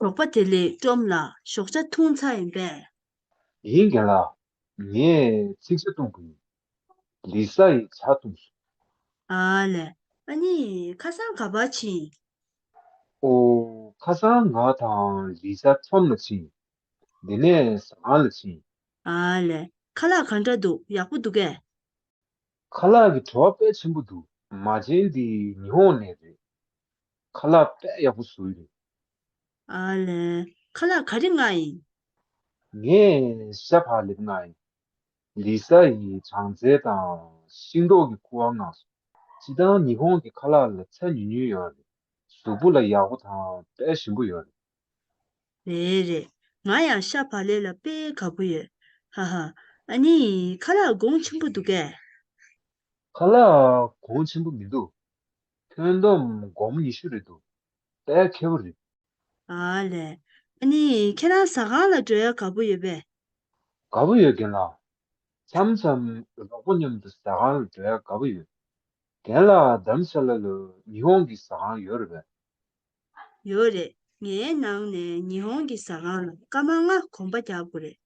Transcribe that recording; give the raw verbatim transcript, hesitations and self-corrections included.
ཞོགས་པ་བདེ་ལེགས། ཀྲོམ་ལགས། ཞོགས་ཇ་འཐུང་ཚར་ཡིན་པས། ཡིན་རྒན་ལགས། ངས་ཚིག་ཇ་བཏུང་གི་ཡིན། ལི་ས་ཡིས་ཇ་བཏུང་སོང་། ཨ་ལས། ཨ་ནི་ཁ་སང་ག་པར་ཕྱིན། ཨོ། ཁ་སང་ང་དང་ལི་ས་ཁྲོམ་ལ་ཕྱིན། དེ་ནས་ཟ་ཁང་ལ་ཕྱིན། ཨ་ལས། ཁ་ལག་ག་འདྲ་འདུག་ཡག་པོ་འདུག་གས། ཁ་ལག་གི་བྲོ་བ་དཔེ་ཆེན་པོ་འདུག་མ་བྱན་འདི་ཉི་ཧོང་ནས་རེད། ཁ་ལག་དཔེ་ཡག་པོ་བཟོས་རེད། ཨ་ལས། ཁ་ལག་ག་རེ་མངགས་ཡིན། ངས་ཤ་བག་ལེབ་མངགས་ཡིན། ལི་ས་ཡིས་སྦྲང་རྩི་དང་ཤིང་ཏོག་གི་ཁུ་བ་མངགས་སོང་། སྤྱིར་བཏང་ཉི་ཧོང་གི་ཁ་ལག་ལ་ཚྭ་ཉུང་ཉུང་ཡོད་རེད། གཟུགས་པོ་ལ་ཡག་པོ་དང་དཔེ་ཞིམ་པོ་ཡོད་རེད། རེད་རེད། ང་ཡང་ཤ་བག་ལེབ་ལ་དཔེ་དགའ་པོ་ཡོད། ཧ་ཧ། ཨ་ནི་ཁ་ལག་གོང་ཆེན་པོ་འདུག་གས། ཁ་ལག་གོང་ཆེན་པོ་མི་འདུག་ཁྱོན་བསྡོམས་སྒོར་མོ་ཉི་ཤུ་རེད་འདུག་དཔེ་ཁེ་པོ་རེད། ཨ་ལས། ཨ་ནི་ཁྱེད་རང་ཟ་ཁང་ལ་འགྲོ་ཡ་དགའ་པོ་ཡོད་པས། དགའ་པོ་ཡོད་རྒན་ལགས། མཚམས་མཚམས་རོགས་པ་མཉམ་དུ་ཟ་ཁང་ལ་འགྲོ་ཡ་དགའ་པོ་ཡོད། རྒན་ལགས་དྷ་རམ་ས་ལ་ལ་ཉི་ཧོང་གི་ཟ་ཁང་ཡོད་རེད་པས། ཡོད་རེད། ངའི་ནང་ནས་ཉི་ཧོང་གི་ཟ་ཁང་ལ་སྐར་མ་ལྔ་གོམ་པ་རྒྱག་དགོས་རེད།